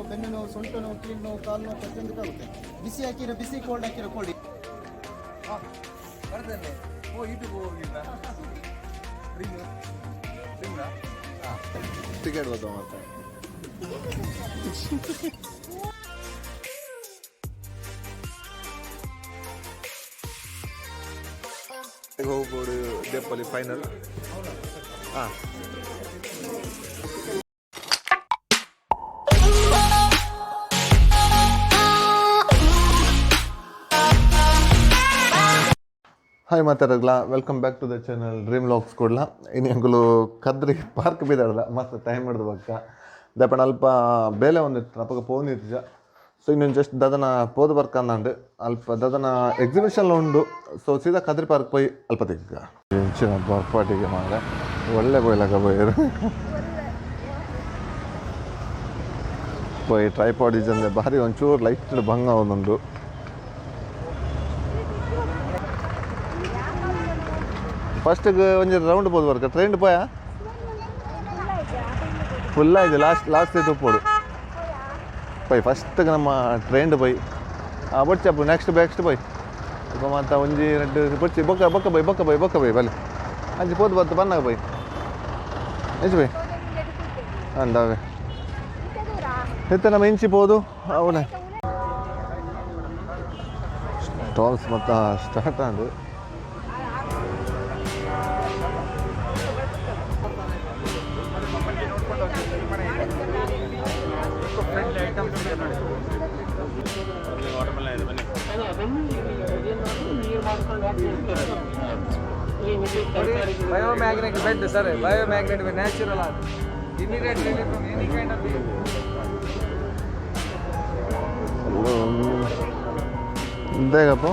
ನೋವು, ಬೆನ್ನು ನೋವು, ಸೊಂಟ ನೋವು, ಕೀಲು ನೋವು, ಕಾಲು ನೋವು ಪ್ರತಿಯೊಂದಕ್ಕಾಗುತ್ತೆ. ಬಿಸಿ ಹಾಕಿರೋ ಬಿಸಿ, ಕೋಲ್ಡ್ ಹಾಕಿರೋ ಕೋಲ್ಡ್. ಓ ಯೂಟ್ಯೂಬ್ ಹೋಗಿಲ್ಲ. ಟಿಕೆಟ್ ಗೊತ್ತ ಮತ್ತೆ. ಹೋಗ್ಬೋದು ದೆಪ್ಪಲಿ ಫೈನಲ್. ಹಾಂ, hi ಮಾತಾಡಗ್ಲ, welcome back to the channel Dream Vlogs Kudla. ಇನ್ನು ಅಂಕುಲು ಕದ್ರಿ ಪಾರ್ಕ್ ಬಿದ್ದಾಡಲ್ಲ, ಮಸ್ತ್ ಟೈಮ್ ಹಿಡ್ದು ಬಕ್ಕ ದಪ್ಪಣ ಅಲ್ಪ ಬೇಲೆ ಒಂದಿತ್ತು, ಅಪ್ಪಗ ಫೋನ್ ಇತ್ತಿಜ. ಸೊ ಇನ್ನೊಂದು ಜಸ್ಟ್ ದದನ ಪೋದು ಬರ್ಕಂದಂಡು, ಅಲ್ಪ ದದನ ಎಕ್ಸಿಬಿಷನ್ ಉಂಡು. ಸೊ ಸೀದಾ ಕದ್ರಿ ಪಾರ್ಕ್ ಪೋಯಿ ಅಲ್ಪ ತೆಗ್ಗ ಇಂಚಿನ ಬರ್ಪಾಟಿಗೆ ಮಾರೆ ಒಳ್ಳೆ ಬೋಯ್ಲಕ ಬೋಯರು ಪೋಯಿ. ಟ್ರೈಪಾಡ್ ಇಜ್ಜಂದೆ ಭಾರಿ ಒಂಚೂರು ಲೈಟ್ ಭಂಗ ಒಂದುಂಡು. ಫಸ್ಟಿಗೆ ಒಂಜಿ ರೌಂಡ್ ಪೋದು ಬರ್ಕ. ಟ್ರೈನ್ ಪೋಯ ಫುಲ್ ಆಯ್ತು. ಲಾಸ್ಟ್ ಲಾಸ್ಟ್ ಉಪ್ಪೋಡು ಪೋಯ್. ಫಸ್ಟ್ಗೆ ನಮ್ಮ ಟ್ರೈನ್ ಪೋಯ್ ಬೊಡ್ಚಪ್ಪು. ನೆಕ್ಸ್ಟ್ ನೆಕ್ಸ್ಟ್ ಪೋಯ್. ಇಪ್ಪ ಮಾತ ಒಂಜಿ ರಡ್ಡ್ ಬೊಡ್ಚಿ. ಬೊಕ್ಕ ಬೊಕ್ಕ ಬೈ, ಬೊಕ್ಕ ಬೈ, ಬೊಕ್ಕ ಬೈ. ಬಲೆ ಅಂಚಿ ಪೋದು ಬತ್ತು ಬನ್ನಾಗ ಬೈ. ಎಂಚ ಬೈ ಅಂದಾವೆ ಇತ್ತೆ ನಮ್ಮ ಇಂಚಿ ಪೋದು ಅವನೇ ಸ್ಟಾಲ್ಸ್ ಮತ್ತು ಸ್ಟಾರ್ಟ್ ಆಂಡ್. Biomagnet bed sir, biomagnet natural ಅದು. Immediate relief from any kind of ದೇಗಪ್ಪ.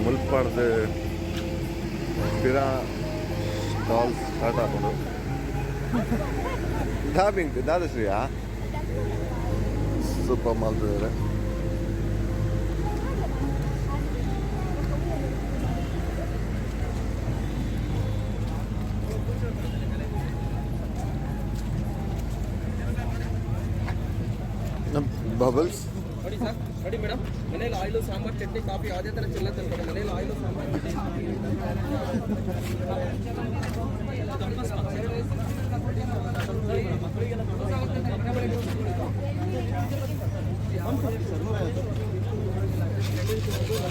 ಮುಲ್ಪಾಡ್ದು ಪಿರ ಸ್ಟಾಲ್ಸ್ ಸ್ಟಾರ್ಟ್ ಆಪುಂಡು. ದಾಬಿಂಗ್ ದಾದಶ್ರೀಯಾ ಸೂಪರ್ ಮಲ್ತಿದ್ದಾರೆ. ಬಬಲ್ಸ್. ನೋಡಿ ಸರ್, ನೋಡಿ ಮೇಡಮ್, ಮನೇಲಿ ಆಯಿಲು, ಸಾಂಬಾರ್, ಚಟ್ನಿ, ಕಾಫಿ ಯಾವುದೇ ಥರ ಚೆಲ್ಲ ತಂದ್ಕೊಡಿ. ಮನೇಲಿ ಆಯಿಲು, ಸಾಂಬಾರ್, ಚಟ್ನಿ.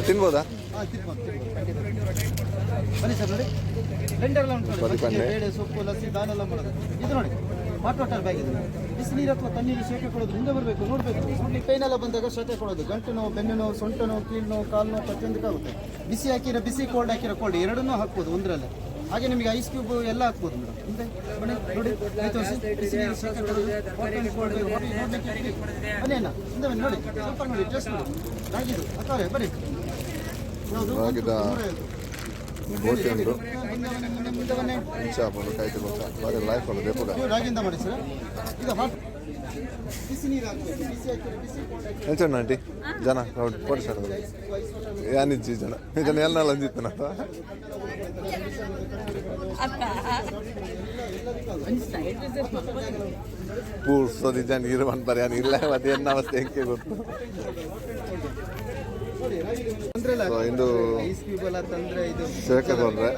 ತಿನ್ಬೋದಾ? ಹಾಂ, ತಿನ್ಬೋದು, ತಿನ್ಬೋದು, ಖಂಡಿತ. ಬನ್ನಿ ಸರ್, ನೋಡಿ, ಬ್ಲೆಂಡರ್ ಎಲ್ಲ ಉಂಟು ನೋಡಿ. ಬದಿ ಮಜ್ಜಿಗೆ, ಪನ್ನೆ. ಬೇಳೆ, ಸೊಪ್ಪು, ಲಸ್ಸಿ, ದಾಲ್ ಎಲ್ಲ ಮಾಡೋದು. ಇದು ನೋಡಿ, ಹಾಟ್ ವಾಟರ್ ಬ್ಯಾಗ್ ಇದು. ಬಿಸಿನೀರು ಅಥವಾ ತಣ್ಣೀರು ಶೇಖ ಕೊಡೋದು. ಹಿಂದೆ ಬರಬೇಕು, ನೋಡಬೇಕು. ನೋಡ್ಲಿಕ್ಕೆ ಪೈನ್ ಎಲ್ಲ ಬಂದಾಗ ಶೇಖ ಕೊಡೋದು. ಗಂಟು ನೋವು, ಬೆನ್ನು ನೋವು, ಸೊಂಟ ನೋವು, ಕೀಲು ನೋವು, ಕಾಲು ನೋವು ಪ್ರತಿಯೊಂದಕ್ಕಾಗುತ್ತೆ. ಬಿಸಿ ಹಾಕಿರೋ ಬಿಸಿ, ಕೋಲ್ಡ್ ಹಾಕಿರೋ ಕೋಲ್ಡ್, ಎರಡನ್ನೂ ಹಾಕ್ಬೋದು ಒಂದರಲ್ಲೇ. ಹಾಗೆ ನಿಮಗೆ ಐಸ್ ಕ್ಯೂಬ್ ಎಲ್ಲ ಹಾಕ್ಬೋದು ಮೇಡಮ್. ಹಿಂದೆ ಬನ್ನಿ, ನೋಡಿ, ಕೈ ತೋರಿಸಿ. ಬಿಸಿ ನೀರು ಶೇಖ ಕೊಡೋದು, ಹಾಟ್ ಆ್ಯಂಡ್ ಕೋಲ್ಡ್ ನೋಡಿ, ನೋಡ್ಲಿಕ್ಕೆ free. ಬನ್ನಿ ಅಣ್ಣ, ಹಿಂದೆ ಬನ್ನಿ, ನೋಡಿ, ಸ್ವಲ್ಪ ನೋಡಿ, ಟೇಸ್ಟ್ ನೋಡಿ. ರಾಗಿದು ಅಕ್ಕವ್ರೆ, ಬನ್ನಿ. ಯಾವುದು? ರಾಗಿದ 150. ಬೋಟಿ ಉಂಟು. ಮುಂದೆ ಬನ್ನಿ, ಮುಂದೆ, ಮುಂದೆ ಬನ್ನಿ. ಇಂಚ ಆಪುಂಡು ಕೈಟ್ ಬೊಕ್ಕ ಬಾರಿ ಲೈಫ್ ಉಂಡು ದೆಪ್ಪುಗ. ನೀವು ರಾಗಿಂದ ಮಾಡಿ ಸರ್. ಇದು ಹಾಟ್ ಬಿಸಿ ನೀರು ಹಾಕಬೇಕು. ಬಿಸಿ ಹಾಕಿದ್ರೆ ಬಿಸಿ, ಕೋಲ್ಡ್ ಹಾಕಿದ್ರೆ ಎಂಚ ಉಂಡು ಆಂಟಿ? ಜನ crowd photo start. ಯಾನಿಜ್ಜಿ ಜನ ಜನ ಎಲ್ಲ ಅಂದಿತ್ತನ. ಪೂರ್ಸೋದಿ ಜನ ಇರು ಪನ್ಪರೆ ಯಾನ್ ಇಲ್ಲ ಮತ್ತೆ ಎನ್ನ ಅವಸ್ಥೆ ಎಂಕೆ ಗೊತ್ತು. ತೊಂದ್ರೆ ಇಲ್ಲ. ಸೊ ಇಂದು ಐಸ್ ಕ್ಯೂಬ್ ಎಲ್ಲ ತಂದ್ರೆ ಇದು ಶೇಖ ಕೊಡ್ರೆ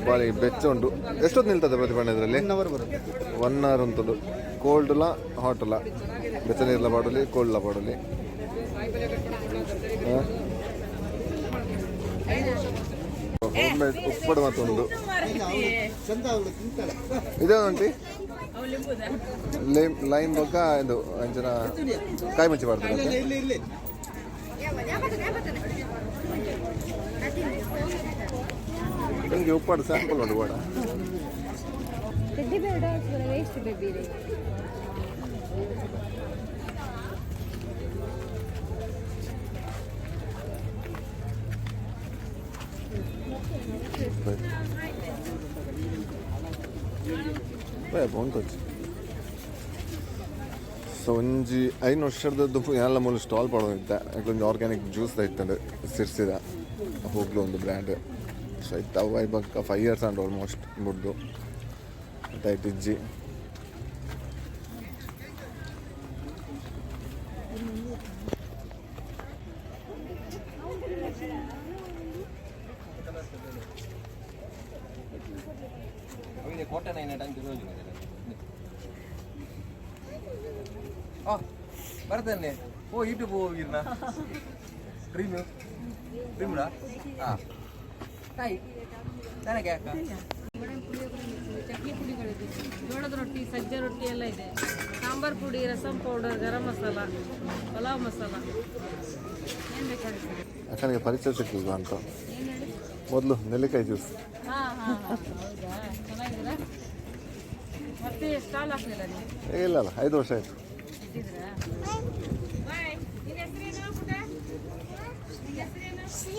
ಬಾರಿ ಬೆಚ್ಚ ಉಂಟು. ಎಷ್ಟೊತ್ತು ನಿಲ್ತದೆ ಪ್ರತಿಭಟನೆ ಇದರಲ್ಲಿ? ಒನ್ ಅವರ್ ಬರುತ್ತೆ. ಒನ್ ಅವರ್ ಉಂಟು. ಕೋಲ್ಡ್ಲ ಹಾಟ್ಲ, ಬೆಚ್ಚ ನೀರ್ಲ ಬಾಡಲಿ, ಕೋಲ್ಡ್ಲ ಬಾಡಲಿ. ಹೋಮ್ ಉಪ್ಪಡು ಮತ್ತೊಂದು. ಚಂದ ಅವಳು ತಿಂತಾಳೆ. ಇದೇ ಉಂಟಿ ಲೈಮ್ ಲೈಮ್ ಬೊಕ್ಕ ಇದು ಅಂಚಿನ ಕಾಯಿ ಮುಂಚೆ ಮಾಡ್ತಾರೆ. ಇಲ್ಲ ಇಲ್ಲ ಇಲ್ಲಿ. ನಿಮಗೆ ಉಪ್ಪಾಡು ಸ್ಯಾಂಪಲ್ ಉಂಟು ಬೇಡ. Teddy bear dolls waste baby ಇದೆ. ರೂಪಾಯಿ ಉಂಟು. ಸೊ ಒಂಜಿ 5 ವರ್ಷದ ದುಂಬು ಎಲ್ಲ ಮೂಲ ಸ್ಟಾಲ್ ಪಾಡೊಂದಿತ್ತೆ. ಒಂಜಿ ಆರ್ಗ್ಯಾನಿಕ್ ಜ್ಯೂಸ್ ಇತ್ತಂಡು, ಸಿರ್ಸಿದ ಹೋಗ್ಲು ಒಂದು ಬ್ರ್ಯಾಂಡ್. ಸೊ ಇತ್ತು ಅವು ಬಕ್ಕ 5 ಇಯರ್ಸ್ ಅಂಡ್ ಆಲ್ಮೋಸ್ಟ್ ಬುಡ್ದು ಮತ್ತೆ ಇಜ್ಜಿ. ಕೋಟೆ ನೈನ್. ಆ ಬರ್ತೇನೆ. ಓ, ಯೂಟ್ಯೂಬ್ ಹೋಗಿರ್ನ? ಡ್ರೀಮ್ ಡ್ರೀಮ್ಡಾ? ಹಾಂ, ಹಾಯ್, ನನಗೆ ಅಕ್ಕ. ಚಟ್ನಿ ಪುಡಿಗಳಿದೆ, ಜೋಳದ ರೊಟ್ಟಿ, ಸಜ್ಜೆ ರೊಟ್ಟಿ ಎಲ್ಲ ಇದೆ. ಸಾಂಬಾರ್ ಪುಡಿ, ರಸಂ ಪೌಡರ್, ಗರಂ ಮಸಾಲ, ಪಲಾವ್ ಮಸಾಲ, ಏನು ಬೇಕಾಗುತ್ತೆ. ಅಕ್ಕನಿಗೆ ಪರಿಚಯ ಸಿಕ್ಕಿಲ್ವಾ ಅಂತ. ಏನು ಹೇಳಿ? ಮೊದಲು ನೆಲ್ಲಿಕಾಯಿ ಜ್ಯೂಸ್. ಹಾಂ ಹಾಂ ಹಾಂ, ಹೌದಾ? ಚೆನ್ನಾಗಿದ್ದೀರಾ? ಮತ್ತೆ ಸ್ಟಾಲ್ ಹಾಕ್ಲಿಲ್ಲ ನೀವು? ಇಲ್ಲ ಅಲ್ಲ, 5 ವರ್ಷ ಆಯಿತು. ಇದ್ದಿದ್ರಾ? ಬಾಯ್. ನಿನ್ನ ಹೆಸರೇನು ಪುಟ್ಟ? ನಿನ್ನ ಹೆಸರೇನು? ಶ್ರೀ.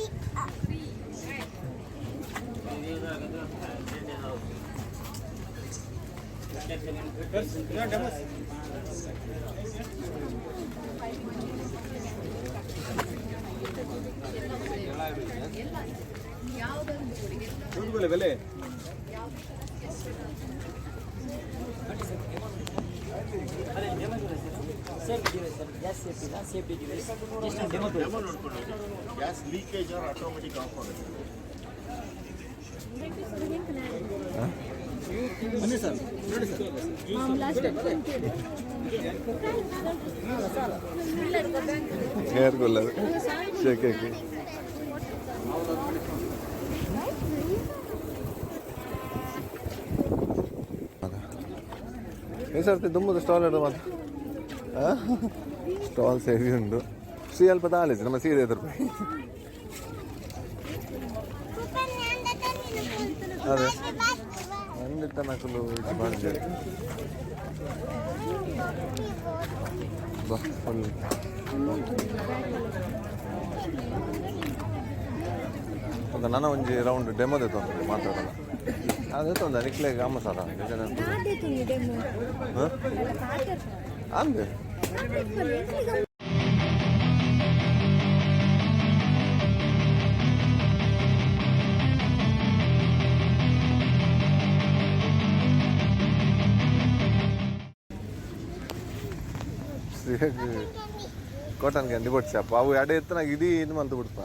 ಬಾಯ್. ಬೆಲೆ. Gas leakage or automatic of ಆಗುತ್ತೆ. ಬನ್ನಿ ಸರ್, ನೋಡಿ ಸರ್. ಹೇರ್ಗೊಲ್ಲ shake hockey. ಈ ಸರ್ತಿ ದುಮ್ಮದ ಸ್ಟಾಲ್ ಇಡೋದು ಮಾತ್ರ. ಸ್ಟಾಲ್ ಸೇರಿ ಉಂಟು. ಶ್ರೀ ಅಲ್ಪ ತಾಳಿಸಿ ನಮ್ಮ ಸೀರೆ 5 ರೂಪಾಯಿ. ಅದೇ ನಂದು ತನಕಲು ಮಾಡ್ತೀರಿ. ಬಾ ಫುಲ್. ಒಂದು ನನ್ನ ಒಂಜಿ ರೌಂಡ್ ಡೆಮೋ ತೊಂದರೆ ಮಾತಾಡೋಣ. ಅದೇ ತೊಂದರೆ ನಿಕ್ಲೆ ಅಮ್ಮ ಸರ. ಹಾಂ, ಅಂದೆ. ಕಾಟನ್ ಕ್ಯಾಂಡಿ ಬೊಡ್ಚಪ್ಪ. ಅವು ಎಡೆ ಎತ್ತನಾಗ ಇಡೀ ಇದು ಮಂತ್ ಬಿಡ್ಪ.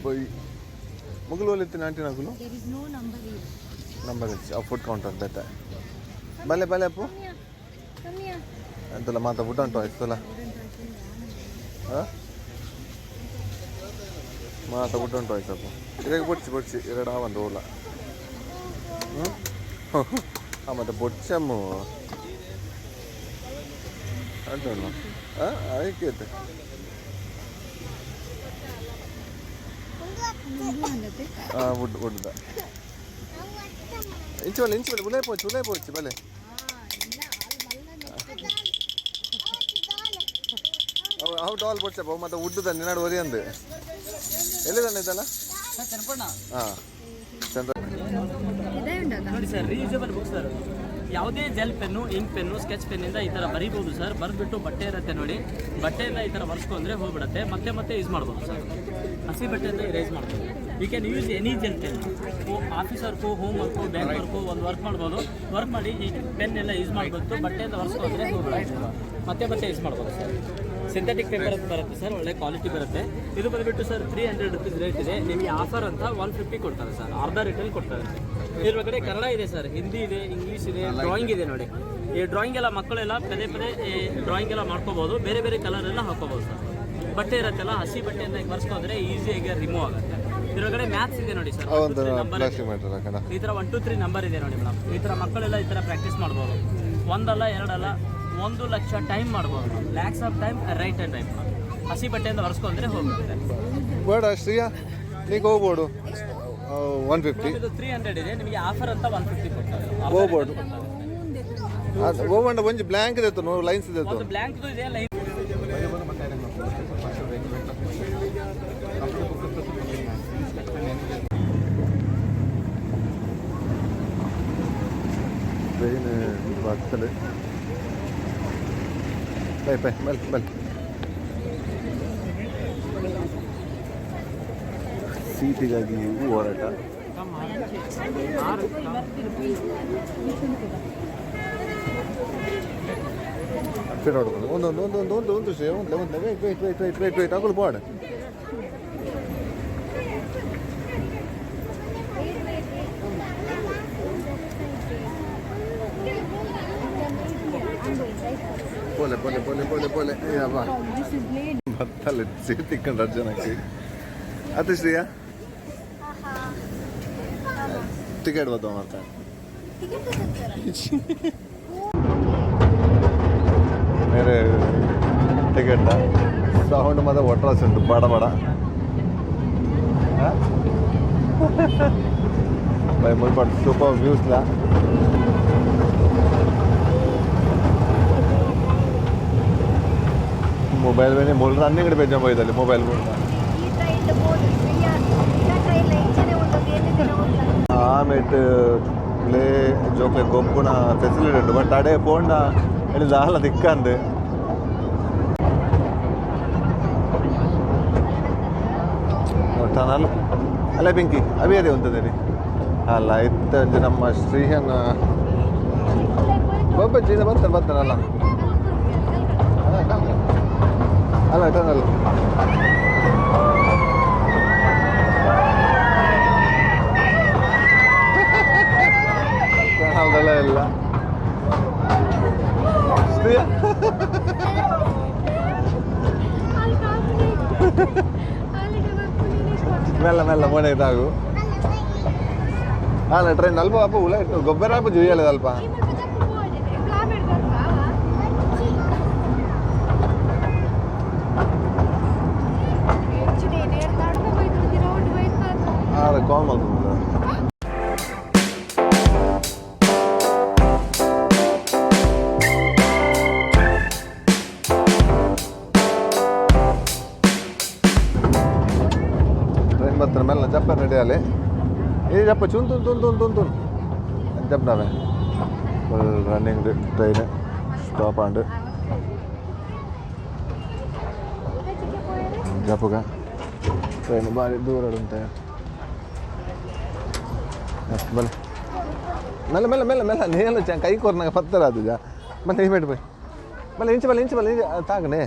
ಬೊಯ್ ಮುಗುಲು ಒಲಿತ್ತಿನ ಆಂಟಿನ ನಕುಲು. There is no number here. Number ಇಚ್ಚಿ ಆ ಫುಡ್ ಕೌಂಟರ್ ಬೆತ್ತ. ಬಲೆ ಬಲೆ ಅಪ್ಪು. Come here. ಎಂತಲ್ಲ ಮಾತಾ ಫುಡ್ ಅಂಟು ಆಯ್ತಲ್ಲ. ಹಾಂ, ಮಾತ ಫುಡ್ ಉಂಟು ಆಯ್ತಪ್ಪ. ಇದಾಗ ಬೊಡ್ಚಿ ಬೊಡ್ಚಿ ಎರಡು ಆ ಒಂದು ಓಲ. ಹ್ಞೂ ಹಾಂ, ಮತ್ತೆ ಬೊಚ್ಚಮ್ಮು ಅಂಟು. ಹಾಂ, ಅದಕ್ಕೆ ಹಾಂ ವುಡ್ ವುಡ್ದ ಇಂಚು ಬಲೆ, ಇಂಚು ಬಲೆ. ಉಲೇ ಪೋಚು, ಉಲೇ ಪೋಚು ಬಲೆ. ಅವು ಡಾಲ್ ಬೊಚ್ಚಪ್ಪ. ಮತ್ತೆ ಉಡ್ಡದ ನಿನ್ನಾಡು ಒರಿ ಅಂದು ಎಲ್ಲಿದ್ದಾನೆ ಇದಲ್ಲ. ಹಾಂ, ಚಂದ್ರ. ನೋಡಿ ಸರ್, ರೀಯೂಸಬಲ್ ಬುಕ್ ಸರ್. ಯಾವುದೇ gel pen, ink pen, sketch ಪೆನ್ನಿಂದ ಈ ಥರ ಬರೀಬೋದು ಸರ್. ಬರೆದ್ಬಿಟ್ಟು ಬಟ್ಟೆ ಇರುತ್ತೆ ನೋಡಿ, ಬಟ್ಟೆಯಿಂದ ಈ ಥರ ಒರೆಸ್ಕೊಂಡ್ರೆ ಹೋಗ್ಬಿಡುತ್ತೆ. ಮತ್ತೆ ಮತ್ತೆ ಯೂಸ್ ಮಾಡ್ಬೋದು ಸರ್. ಹಸಿ ಬಟ್ಟೆಯಿಂದ ಇರೇಸ್ ಮಾಡ್ಬೋದು. You can use any gel pen. Office work, home work, bank work, ಒಂದು ವರ್ಕ್ ಮಾಡ್ಬೋದು. ವರ್ಕ್ ಮಾಡಿ ಈ ಪೆನ್ ಎಲ್ಲ ಯೂಸ್ ಮಾಡ್ಬೋದು. ಬಟ್ಟೆಯಿಂದ ಒರೆಸ್ಕೊಂಡ್ರೆ ಹೋಗ್ಬಿಡುತ್ತೆ. ಮತ್ತೆ ಮತ್ತೆ ಯೂಸ್ ಮಾಡ್ಬೋದು ಸರ್. ಸಿಂಥೆಟಿಕ್ ಪೇಪರ್ ಅಂತ ಬರುತ್ತೆ ಸರ್, ಒಳ್ಳೆ ಕ್ವಾಲಿಟಿ ಬರುತ್ತೆ. ಇದು ಬಂದುಬಿಟ್ಟು ಸರ್, ₹300 ರೇಟ್ ಇದೆ. ನಿಮಗೆ ಆಫರ್ ಅಂತ 150 ಕೊಡ್ತಾರೆ ಸರ್. ಅರ್ಧ ರೇಟಲ್ಲಿ ಕೊಡ್ತಾರೆ. ಇದ್ರ ಒಳಗಡೆ ಕನ್ನಡ ಇದೆ ಸರ್, ಹಿಂದಿ ಇದೆ, ಇಂಗ್ಲೀಷ್ ಇದೆ, ಡ್ರಾಯಿಂಗ್ ಇದೆ ನೋಡಿ. ಈ ಡ್ರಾಯಿಂಗ್ ಎಲ್ಲ ಮಕ್ಕಳೆಲ್ಲ ಪದೇ ಪದೇ ಡ್ರಾಯಿಂಗ್ ಎಲ್ಲ ಮಾಡ್ಕೋಬೋದು. ಬೇರೆ ಬೇರೆ ಕಲರ್ ಎಲ್ಲ ಹಾಕೋಬೋದು ಸರ್. ಬಟ್ಟೆ ಇರುತ್ತಲ್ಲ, ಹಸಿ ಬಟ್ಟೆಯಿಂದ ಒರೆಸ್ಕೊಂಡ್ರೆ ಈಸಿಯಾಗಿ ರಿಮೂವ್ ಆಗುತ್ತೆ. ಇದ್ರೊಳಗಡೆ ಮ್ಯಾಥ್ಸ್ ಇದೆ ನೋಡಿ ಸರ್. ಒಂದು ನಂಬರ್ ಪ್ಲಾಸ್ಟಿಕ್ ಮ್ಯಾಟರ್ ಕಣ. ಈ ಥರ 1 2 3 ನಂಬರ್ ಇದೆ ನೋಡಿ ಮೇಡಮ್. ಈ ಥರ ಮಕ್ಕಳೆಲ್ಲ ಈ ಥರ ಪ್ರಾಕ್ಟೀಸ್ ಮಾಡ್ಬೋದು. ಒಂದಲ್ಲ, ಎರಡಲ್ಲ, 1 ಲಕ್ಷ ಟೈಮ್ ಮಾಡ್ಬೋದು. Lakhs of time write and type. ಹಸಿ ಬಟ್ಟೆಯಿಂದ ಒರೆಸ್ಕೊಂಡ್ರೆ ಹೋಗುತ್ತೆ. ಬೇಡ ಶ್ರೀಯಾ, ನೀಗ ಹೋಗ್ಬೋದು. 150. ಇದು 300 ಇದೆ. ನಿಮಗೆ ಆಫರ್ ಅಂತ 150 ಕೊಡ್ತಾರೆ. ಹೋಗ್ಬೋದು. ಹೋಗೋಣ. ಒಂಜಿ ಬ್ಲ್ಯಾಂಕ್ ಇದೆ, ನೂರು ಲೈನ್ಸ್ ಇದೆ. ಒಂದು ಬ್ಲ್ಯಾಂಕ್ ಇದೆ, ಲೈನ್. ಟ್ರೈನ್ ಬರ್ತದೆ. ಬೈ ಬೈ ಬಲ್ ಬಲ್. ಸೀಟಿಗಾಗಿ ಹೋರಾಟ. ಒಂದೊಂದು ಒಂದೊಂದು ಒಂದು ಒಂದು ಒಂದು ಒಂದು wait wait wait wait wait wait ಅಗಳು board. ಪೋಲೆ ಪೋಲೆ ಪೋಲೆ ಪೋಲೆ ಪೋಲೆ ಅಬ್ಬಾ ಬತ್ತಲ್ಲ ಸೀಟ್ ತಿಕ್ಕೊಂಡು ಅರ್ಜನಕ್ಕೆ ಅತಿ ಶ್ರೀಯಾ ಟಿಕೆಟ್ ಬತ್ತ ಮಾಡ್ತಾನೆ ಬೇರೆ ಟಿಕೆಟ್ ಸೌಂಡ್ ಮಾತ್ರ ಒಟ್ರಾಸ್ ಉಂಟು ಬಡ ಬಡ ಬೈ ಮುಲ್ಪ ಸೂಪರ್ ವ್ಯೂಸ್ಲ. ಮೊಬೈಲ್ ಬೇನೆ ಮೂಲ ರನ್ನಿಂಗ್ ಬೇಜ ಹೋಯ್ದಲ್ಲಿ ಮೊಬೈಲ್ ಆಮೇಲೆ ಪ್ಲೇ ಜೋಕ್ಲೆ ಗೊಬ್ಬುನ ಫೆಸಿಲಿಟಿ ಉಂಟು ಬಟ್ ಅಡೆ ಪೋಂಡ ಹೇಳಿ ದಾಲ ದಿಕ್ಕಂದು ಟನಲ್ ಅಲ್ಲ ಬೆಂಕಿ ಅವೇ ಅದೇ ಉಂಟದೇರಿ ಅಲ್ಲ ಇತ್ತ ಒಂಜಿ ನಮ್ಮ ಶ್ರೀಹನ ಬೊಬ್ಬಜ್ಜಿ ಬರ್ತಾನೆ ಬರ್ತಾನಲ್ಲ ಅಲ್ಲ ಟನಲ್ ಟನಲ್ದೆಲ್ಲ ಇಲ್ಲ ಶ್ರೀಯ ಮೆಲ್ಲ ಮೆಲ್ಲ ಮೋನೆ ಇದಾಗು ಅಲ್ಲ ಟ್ರೈನ್ ಅಲ್ಪ ಅಪ್ಪ ಉಲ ಇಟ್ಟು ಗೊಬ್ಬರ ಅಪ್ಪ ಜುಯ್ಯಲ್ಲ ಅಲ್ಪ ಅಲ್ಲ ಕಾಲ್ ಮಾಡ್ಕೊಂಡು ಟ್ರೈನ್ ಬರ್ತಾರೆ ಮೇಲೆ ಜಪ್ಪ ರೆಡಿ ಈ ಜಪ್ಪ ಚುನ್ ತುನ್ ತುನ್ ತುನ್ ತುನ್ ತುನ್ ಜಪ್ನಾವೆ ಫುಲ್ ರನ್ನಿಂಗ್ ಟ್ರೈನ್ ಸ್ಟಾಪ್ ಆಂಡ್ ಜಪುಗ ಟ್ರೈನ್ ಭಾರಿ ದೂರ ಉಂಟೆ. ಬಲೆ ಮೆಲ್ಲ ಮೆಲ್ಲ ಮೆಲ್ಲ ಮೆಲ್ಲ ನೇಲು ಚ ಕೈ ಕೊರ್ನಾಗ ಪತ್ತರ ಅದು ಜಾ ಬಲ್ಲೆ ಈ ಬೇಡ ಬೈ ಬಲ್ಲೆ ಇಂಚ ಬಲ್ಲೆ ಇಂಚ ಬಲ್ಲೆ ಇಂಚ ತಾಗನೆ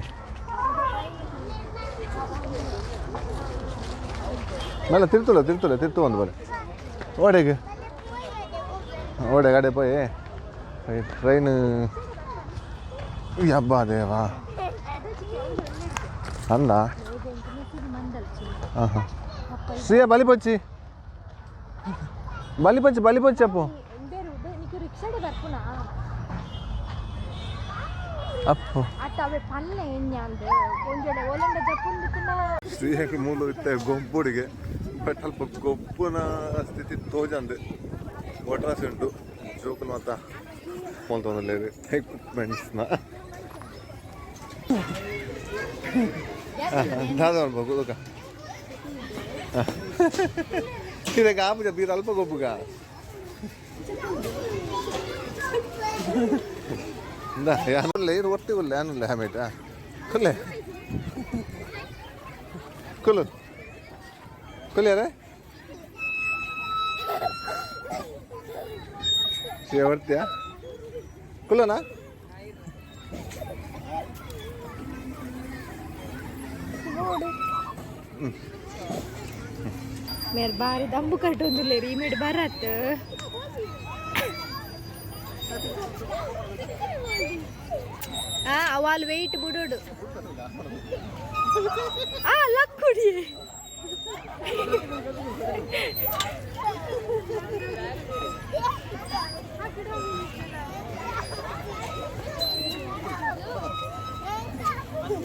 ಮೆಲ್ಲ ತಿರ್ತುಲ್ಲ ತಿರ್ತುಲ್ಲ ತಿರ್ತು ಒಂದು ಬಲೆ ಓಡೆಗೆ ಓಡೆ ಗಾಡೆ ಪೋಯ್ ಟ್ರೈನ್ ಹಬ್ಬ ದೇವಾ ಅಂದ ಹಾಂ ಹಾಂ ಶ್ರೀಯ ಬಲಿಪಚ್ಚಿ ಬಲಿಪಚ್ಚಿ ಬಲಿಪಚ್ಚಿ ಅಪ್ಪು ಅಪ್ಪು ಶ್ರೀಯಕ್ಕೆ ಮೂಲ ಇತ್ತೆ ಗೊಬ್ಬುಡಿಗೆ ಬಟ್ ಅಲ್ಪ ಗೊಬ್ಬುನ ಸ್ಥಿತಿ ತೋಜಂದು ಒಟ್ರಾಸಿ ಉಂಟು ಜೋಕುಲು ಮಾತ ಮೊಲ್ತೊಂದುಲ್ಲೆರ್ ಎಕ್ವಿಪ್ಮೆಂಟ್ಸ್ನ ದಾದ ಮಲ್ಪೊಕು ತೂಕ ಇದಕ್ಕೆ ಆಪುಜ ಬೀರ್ ಅಲ್ಪ ಗೊಬ್ಬುಗ ಇಂದಾ ಯಾನುಲ್ಲೆ ಇರು ಒಟ್ಟಿ ಉಲ್ಲೆ ಯಾನುಲ್ಲೆ ಹ್ಯಾಮೇಟ್ ಕುಲ್ಲೆ ಕುಲ್ಲು ಕುಲ್ಯಾರೆ ಶ್ರೀ ಹೊರ್ತಿಯಾ ಕುಲ್ಲನಾ ಮೇರ್ ಬಾರಿ ದಂಬು ಕಟ್ಟೊಂದುಲ್ಲೆರ್ ಈ ಮೇಡ್ ಬರತ್ ಅವಾಲ್ ವೆಯ್ಟ್ ಬುಡೋಡು ಆ ಲಕ್ಕುಡಿ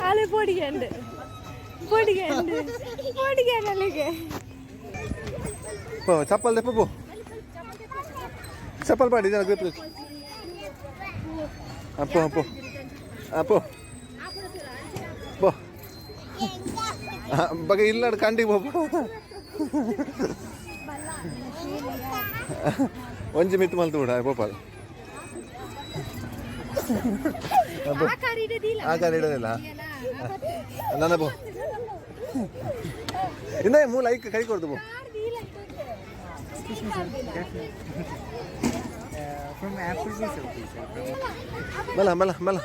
ಅಲೆ ಪೊಡಿಗಂಡು ಪೊಡಿಗಂಡು ಪೊಡಿಗಂಡು ಅಲ್ಲಿಗೆ ಚಪ್ಪಲ್ ದೆಪ್ಪು ಚಪ್ಪಲ್ ಪಾಡಿ ಜನ ಗ್ರಿಪ್ ಅಪ್ಪು ಅಪ್ಪು ಅಪ್ಪು ಬೋ ಬಗೆ ಇಲ್ಲ ಕಂಡಿ ಬೋಪು ಒಂಜಿ ಮಿತ್ತು ಮಲ್ತು ಬಿಡ ಬೋಪಾಲ್. ಆ ಕಾರ್ ಇಡೋದಿಲ್ಲ. ನನ್ನ ಬೋ ಇನ್ನ ಮೂಲ ಐಕ್ ಕೈ ಕೊಡ್ದು ಬೋ. ಮಲ್ಲ ಮಲ್ಲ ಮಲ್ಲ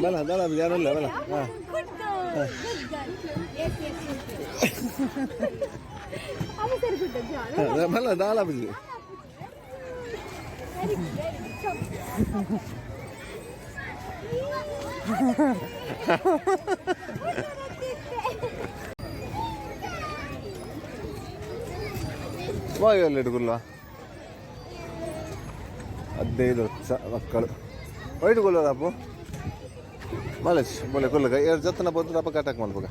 ಮಲ್ಲ ಮಲ್ಲ, ಯಾರಲ್ಲ ಮಲ್ಲ. ಹಾಂ, ಮಲ್ಲ ದಾಲ ಬುಜಿ. ವಾಯು ಇಡುಗುಲ್ಲ 15 ವರ್ಷ ಮಕ್ಕಳು ವೈಟ್ ಗುಲ್ಲ ಅಪ್ಪು ಮಲೇಶ್ ಬೋಲೆ ಕೊಲ್ಲಗ ಎರಡು ಜೊತೆನ ಬಂದು ಅಪ್ಪ ಕಟ್ಟಾಕ್ ಮಾಡ್ಬೇಕ.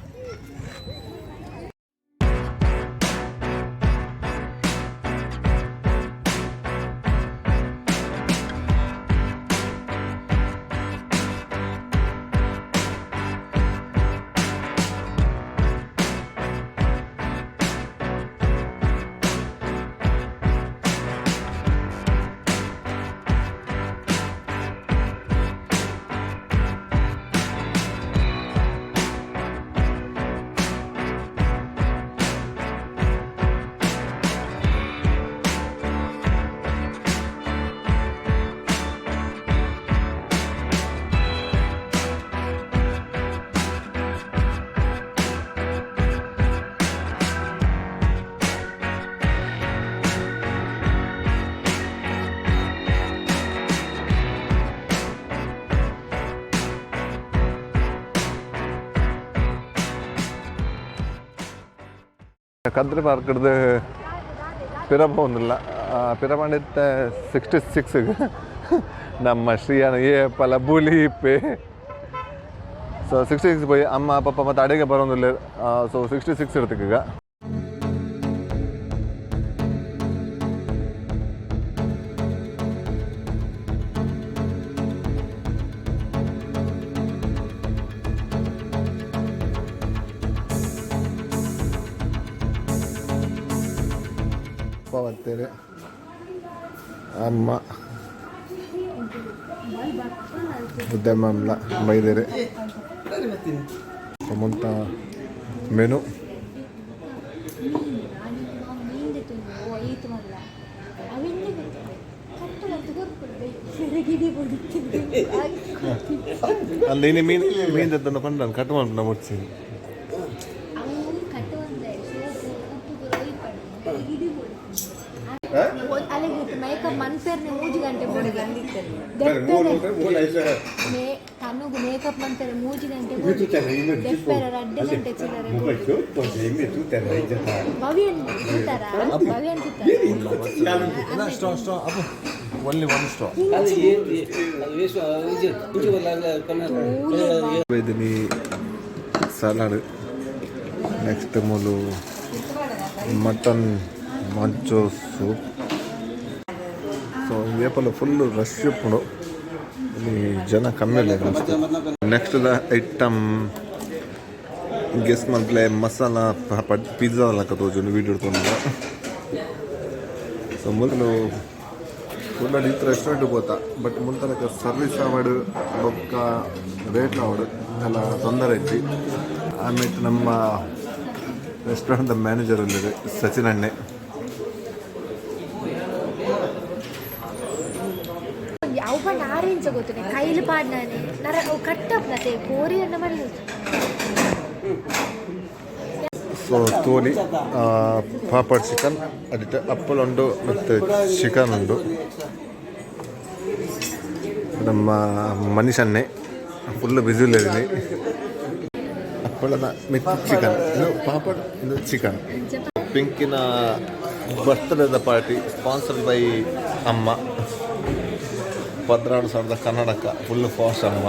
ಕದ್ರಿ ಪಾರ್ಕ್ ಹಿಡ್ದು ಪಿರಬ ಒಂದಿಲ್ಲ. ಪಿರಬಂಡಿತ್ತ 66. ನಮ್ಮ ಶ್ರೀಯಾನ ಏ ಪಲ ಬುಲಿ ಇಪ್ಪೆ. ಸೊ 66 ಪೋಯಿ ಅಮ್ಮ ಪಪ್ಪ ಮತ್ತು ಅಡಿಗೆ ಬರೋದಿಲ್ಲ. ಸೊ 66 ಇರ್ತಕ್ಕೆ ಈಗ. ಅಪ್ಪ ಬರ್ತಾರೆ, ಅಮ್ಮ ಉದ್ಯಮ ಬೈದೇರೆ ಮುಂತ ಮೆನು. ಅಂದ ಇನ್ನು ಮೀನು ಮೀನು ತನ್ನ ಪಂಡ ಕಟ್ ಮಾಡ್ಬಿಟ್ಟು ಮುಡ್ಸಿ. ಅಲೆಗಿತ್ತು ಮೇಕಪ್ ಮನ್ಪೇರ್ನೆ 3 ಗಂಟೆ ಮೇ ತನುಗು ಮೇಕಪ್ ಮಂತಾರೆ 3 ಗಂಟೆ ದೆಪ್ಪೆರ 2 ಗಂಟೆ ಚಿಲ್ಲರೆ. ಭವ್ಯನ್ ತೂತಾರ, ಭವ್ಯನ್ ತೂತಾರ. ಸ್ಟಾ ಸ್ಟಾ ಅಪ್ಪ, ಒನ್ಲಿ ಒನ್ ಸ್ಟಾ ಇದೀನಿ. ಸಲಾಡ್, ನೆಕ್ಸ್ಟ್ ಮೂಲು ಮಟನ್ ಮಂಚೋ ಸೂಪ್. ಸೊ ಏಪಲ್ಲ ಫುಲ್ ರಶ್ ಉಪ್ಪುಂಡು. ಇಲ್ಲಿ ಜನ ಕಮ್ಮಿ ಇಲ್ಲ. ನೆಕ್ಸ್ಟ್ the item guess ಮಲ್ಪಲೆ. ಮಸಾಲ ಪಿಜ್ಜಾ ಲಕ್ಕ ತೋಜುಂಡು ವೀಡಿಯೋ ತೋಜುಂಡು. ಸೊ ಮೊದಲು ಫುಲ್ ಇತ್ತು ರೆಸ್ಟೋರೆಂಟ್ ಪೋತ, ಬಟ್ ಮುಲ್ತನಕ ಸರ್ವಿಸ್ ಆವಡು ಬೊಕ್ಕ ರೇಟ್ ಆವಡು ಎಲ್ಲ ತೊಂದರೆ ಇತ್ತು. ಆಮೇಲೆ ನಮ್ಮ ರೆಸ್ಟೋರೆಂಟ್ ಮ್ಯಾನೇಜರ್ ಅಲ್ಲಿ ಸಚಿನ್ ಅಣ್ಣೆ. ಅವು ಪಂಡ ಆರೆಂಜ್ ಗೊತ್ತುನೆ ಕೈಲಿ ಪಾಡ್ನಾನೆ ನರ ಅವು ಕಟ್ಟಪ್ನತೆ ಕೋರಿ ಅನ್ನ ಮಾಡಿ. ಸೊ ತೋಲಿ ಪಾಪಡ್ ಚಿಕನ್ ಅಡಿತ ಅಪ್ಪಲ್ ಉಂಡು ಮತ್ತು ಚಿಕನ್ ಉಂಡು. ನಮ್ಮ ಮನೀಷ್ ಅಣ್ಣೆ ಫುಲ್ ಬಿಸಿ ಇದ್ದೀನಿ. ಅಪ್ಪಳದ ಮಿತ್ ಚಿಕನ್, ಇದು ಪಾಪಡ್, ಇದು ಚಿಕನ್. ಪಿಂಕಿನ ಬರ್ತ್ಡೇದ ಪಾರ್ಟಿ ಸ್ಪಾನ್ಸರ್ಡ್ ಬೈ ಅಮ್ಮ. 16,000ದ ಕನ್ನಡಕ ಫುಲ್ ಫಾಸ್ಟ್ ಅಮ್ಮ.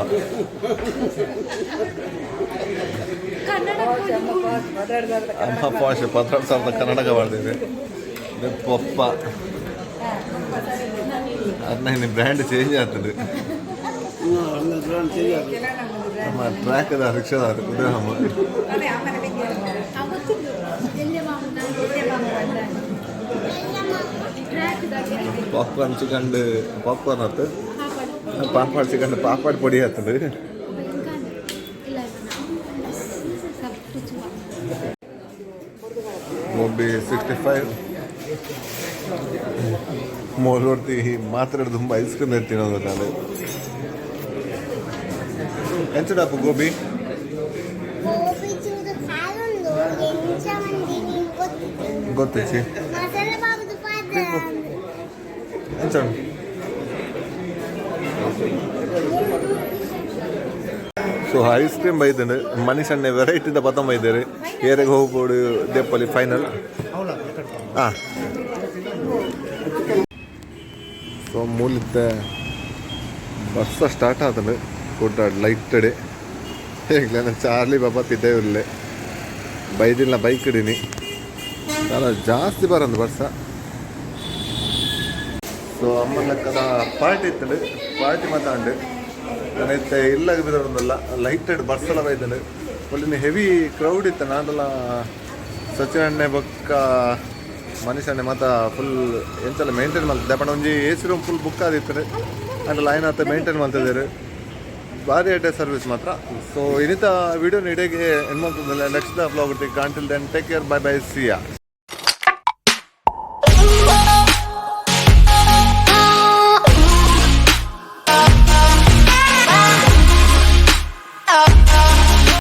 ಅಮ್ಮ ಫಾಸ್ಟ್ 16,000ದ ಕನ್ನಡಕ ಮಾಡ್ತಿದೆ. ಇದು ಪಪ್ಪ ಅದನ್ನ ಬ್ರ್ಯಾಂಡ್ ಚೇಂಜ್ ಆಗ್ತದೆ. ನಮ್ಮ ಟ್ರ್ಯಾಕ್ ಅದ ರಿಕ್ಷಾದ ಉದಯ ಅಮ್ಮ. ಗೊತ್ತಿದ್ದು. ಪಾಪ್ಕಾರ್ನ್ ಚಿಕನ್ ಪಾಪ್ಕಾರ್ನ್ ಆತು, ಪಾಪಾಡ್ ಚಿಕನ್ ಪಾಪಾಡ್ ಪೊಡಿ ಆತಂಡು. ಗೋಬಿ 65. ಮೋಲೋಡ್ತಿ ಮಾತ್ರ ತುಂಬ ಐಸ್ ಕ್ರೀಮ್ ತಿನ್ನೋದು ನಾನು. ಎಂಚಡಪ್ಪ ಗೋಬಿ? ಗೋಬಿ ಚೂರು ಕಾಲೊಂದು ಎಂಚ ಮಂದಿ ನಿಂಗೆ ಗೊತ್ತಿತ್ತು? ಗೊತ್ತಿಚ್ಚಿ. ಮಸಾಲೆ ಬಾಬುದು ಪಾದ. ಎಂಚ? ಸೊ ಐಸ್ ಕ್ರೀಮ್ ಬೈದಂಡು. ಮನುಷ್ಯಣ್ಣೆ ವೆರೈಟಿದ ಪತಂಬ ಇದ್ದಾರೆ. ಏರೆಗೆ ಹೋಗ್ಬೋದು ದೇಪಲ್ಲಿ ಫೈನಲ್. ಹಾಂ, ಸೊ ಮೂಲಿತ್ತೆ ಬರ್ಸ ಸ್ಟಾರ್ಟ್ ಆತಂಡು ಕೊಟ್ಟಾಡ್ ಲೈಟಡೆ. ಹೇಗ್ಲ ಚಾರ್ಲಿ ಬಾಬಾ ಪಿದ್ದೆ ಬೈದಿಲ್ಲ ಬೈಕ್ ಇಡೀನಿ. చాలా ಜಾಸ್ತಿ ಬರಂದು ಬರ್ಸ. ಸೊ ಅಮ್ಮ ಲೆಕ್ಕದ ಪಾರ್ಟಿ ಇತ್ತಂಡು, ಪಾರ್ಟಿ ಮಾತಾಂಡು. ನಾನು ಇತ್ತೆ ಇಲ್ಲಾಗ ಬಿದ್ದೊಂದಲ್ಲ, ಲೈಟೆಡ್ ಬರ್ಸಲ ಬೈದಂಡು. ಒಳ್ಳೆ ಹೆವಿ ಕ್ರೌಡ್ ಇತ್ತು. ನಾಂಡಲ ಸಚಿನ್ ಅಣ್ಣೆ ಬೊಕ್ಕ ಮನೀಶ್ ಅಣ್ಣೆ ಮಾತ ಫುಲ್ ಎಂಚಲ ಮೇಂಟೈನ್ ಮಲ್ತ ದಪಣ. ಒಂಜಿ ಎ ಸಿ ರೂಮ್ ಫುಲ್ ಬುಕ್ ಆದಿತ್ತು ಅಂಡ ಲೈನ್ ಆತ ಮೇಂಟೈನ್ ಮಲ್ತಿದ್ದಾರೆ. ಭಾರಿ ಅಡ್ಡೆ ಸರ್ವಿಸ್ ಮಾತ್ರ. ಸೊ ಇನ್ನಿತ ವಿಡಿಯೋ ಇಡೀ and ಮಾಡ್ತದಲ್ಲ. Next vlog. Until then, take care, bye bye, see ya.